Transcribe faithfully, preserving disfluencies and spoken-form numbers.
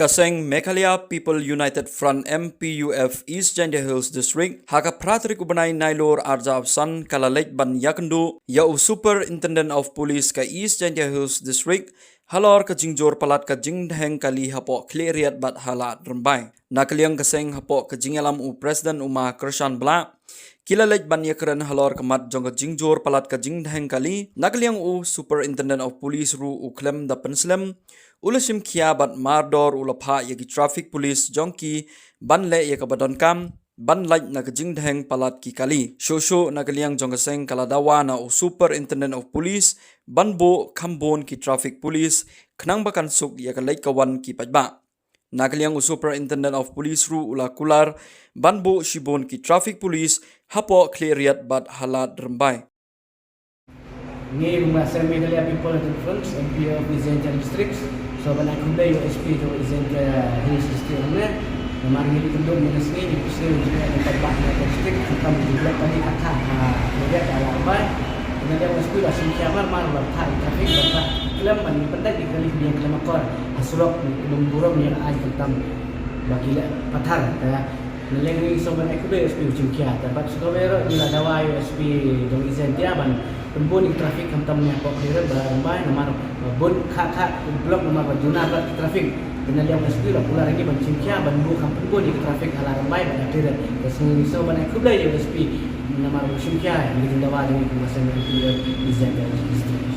Ka seng Meghalaya People United Front, M P U F, East Jaintia Hills District, ha ka phra tarik u bnai Nailur arhajar arphew san, ka la leit ban ïakynduh ïa u Superintendent of Police ka East Jaintia Hills District halor ka jingjur palat ka jingdheng kali hapoh Khliehriat bad ha Lad Rymbai. Na ka liang ka seng, hapoh ka jingïalam u President, u Ma Kyrshan Blah, ki la leit ban ïakren halor ka mat jong ka jingjur palat ka jingdheng kali. Na ka liang u Superintendent of Police ruh u khlem da pynslem, u la shim khia bad mardor u la phah ïa ki traffic police jong ki ban leh ïa kaba donkam ban lait na ka jingdheng palat ki kali. Shuh shuh na ka liang jong ka seng, ka la dawa na u Superintendent of Police ban buh kham bun ki traffic police khnang ba kan suk ïa ka leit ka wan ki paidbah. Na ka liang u Superintendent of Police ruh u la kular ban buh shibun ki traffic police hapoh Khliehriat bad ha Lad Rymbai. Ngi kum ka seng Meghalaya People United Front, M P of East Jaintia District, sngewbha ban ai khublei ïa u S P jong East Jaintia Hills District hangne. Namar ngi la ïakynduh mynne ka sngi, ngi la ïakynduh mynne ka sngi, ngi la ïakynduh mynne ka district, khamtam ki block kali kata ha Khliehriat bad ha Lad Rymbai. Te na liang u S P u la shim khia marmar, u la phah ïa ki traffic, u la phah khlem ban pyndait ïa ki kali, ki ïeng khlem akor ha surok, ki bym burom ïa ka aiñ, khamtam ba ki leh pathar. Te na liang ngi sngewbha ban ai khublei ïa u S P u shim khia. Te bad shuh kawei ruh ngi la dawa ïa u S P jong East Jaintia ban pynbun ïa ki traffic khamtam ne hapoh Khliehriat bad Lad Rymbai, namar ba bun kha kha ki block namar ba duna bad ki traffic. Te na liang u S P u la kular ïa ngi ban shim khia ban buh kham pynbun ïa ki traffic ha Lad Rymbai bad ha Khliehriat. Te ngi sngewbha ban ai khublei ïa u S P namar ba u shim khia ïa ka jingdawa jong ngi kum ka seng M P of East Jaintia District.